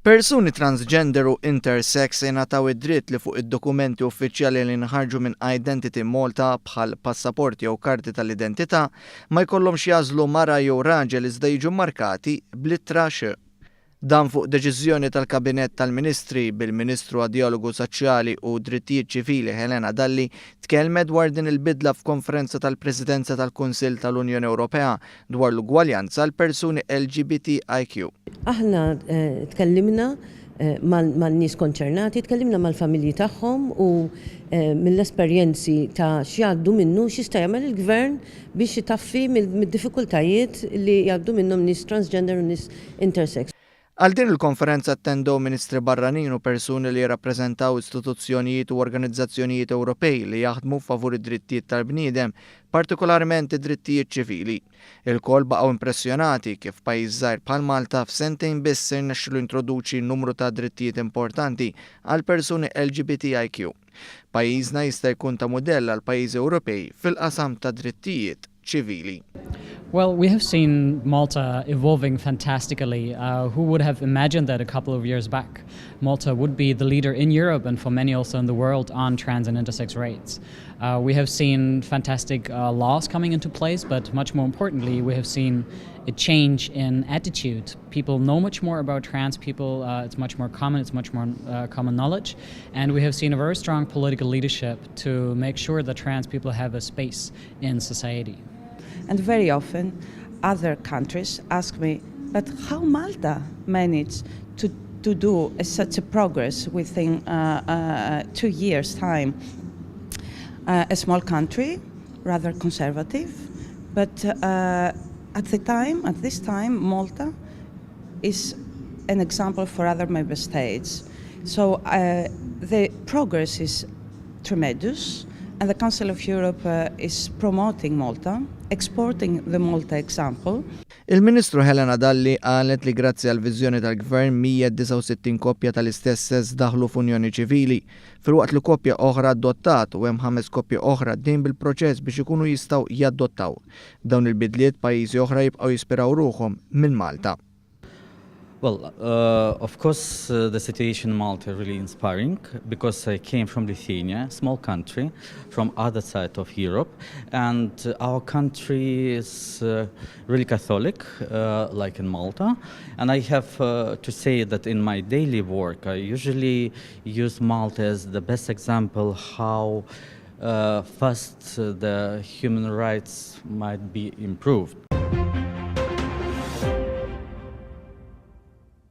Persuni transgender u intersex se jingħataw id-dritt li fuq id-dokumenti uffiċjali li nħarġu minn Identity Malta, bħal passaporti jew karti tal-identità, ma jkollhomx jagħżlu mara jew raġel iżda jiġu markati bl-ittra X. Dan fuq deċiżjoni tal-Kabinett tal-Ministri, bil-Ministru għad-Djalogu Soċjali u Drittijiet Ċivili Helena Dalli tkellmet dwar din il-bidla f'konferenza tal-Presidenza tal-Kunsill tal-Unjoni Ewropea dwar l-ugwaljanza għal persuni LGBTIQ. Aħna tkellimna man-nies konċernati, tkellimna mal-familji tagħhom u mill-esperjenzi ta' x'jgħaddu minnu, x'jista' jagħmel il-gvern biex itaffi mid-diffikultajiet li jgħaddu minnhom nies transgender u nies intersex. Għal din il-konferenza attendew ministri barranin u persuni li jirrappreżentaw istituzzjonijiet u organizzazzjonijiet Ewropej li jaħdmu favur id-drittijiet tal-bniedem, partikolarment id-drittijiet ċivili. Ilkoll baqgħu impressjonati kif pajjiż żgħir bħal Malta f'sentejn biss irnexxielu introduċi numru ta' drittijiet importanti għal persuni LGBTIQ. Pajjiżna jista' jkun ta' mudell għal pajjiżi Ewropej fil-qasam ta' drittijiet ċivili. Well, we have seen Malta evolving fantastically. Who would have imagined that a couple of years back Malta would be the leader in Europe and for many also in the world on trans and intersex rights? We have seen fantastic laws coming into place, but much more importantly, we have seen a change in attitude. People know much more about trans people, it's much more common, it's much more common knowledge, and we have seen a very strong political leadership to make sure that trans people have a space in society. And very often, other countries ask me, "But how Malta managed to do such a progress within 2 years' time?" A small country, rather conservative, but at this time, Malta is an example for other member states. So the progress is tremendous, and the Council of Europe is promoting Malta, exporting the Malta example. Il-Ministru Helena Dalli qalet li grazzi għal viżjoni tal-Gvern 169 koppja tal-istess sess daħlu f'unjoni ċivili, filwaqt li koppja oħra adottat u hemm ħames koppja oħra din bil-proċess biex ikunu jistgħu jaddottaw. Dawn il-bidliet pajjiżi oħra jibqgħu jispiraw ruħhom minn Malta. Well, of course, the situation in Malta really inspiring because I came from Lithuania, small country, from other side of Europe, and our country is really Catholic, like in Malta. And I have to say that in my daily work, I usually use Malta as the best example how fast the human rights might be improved.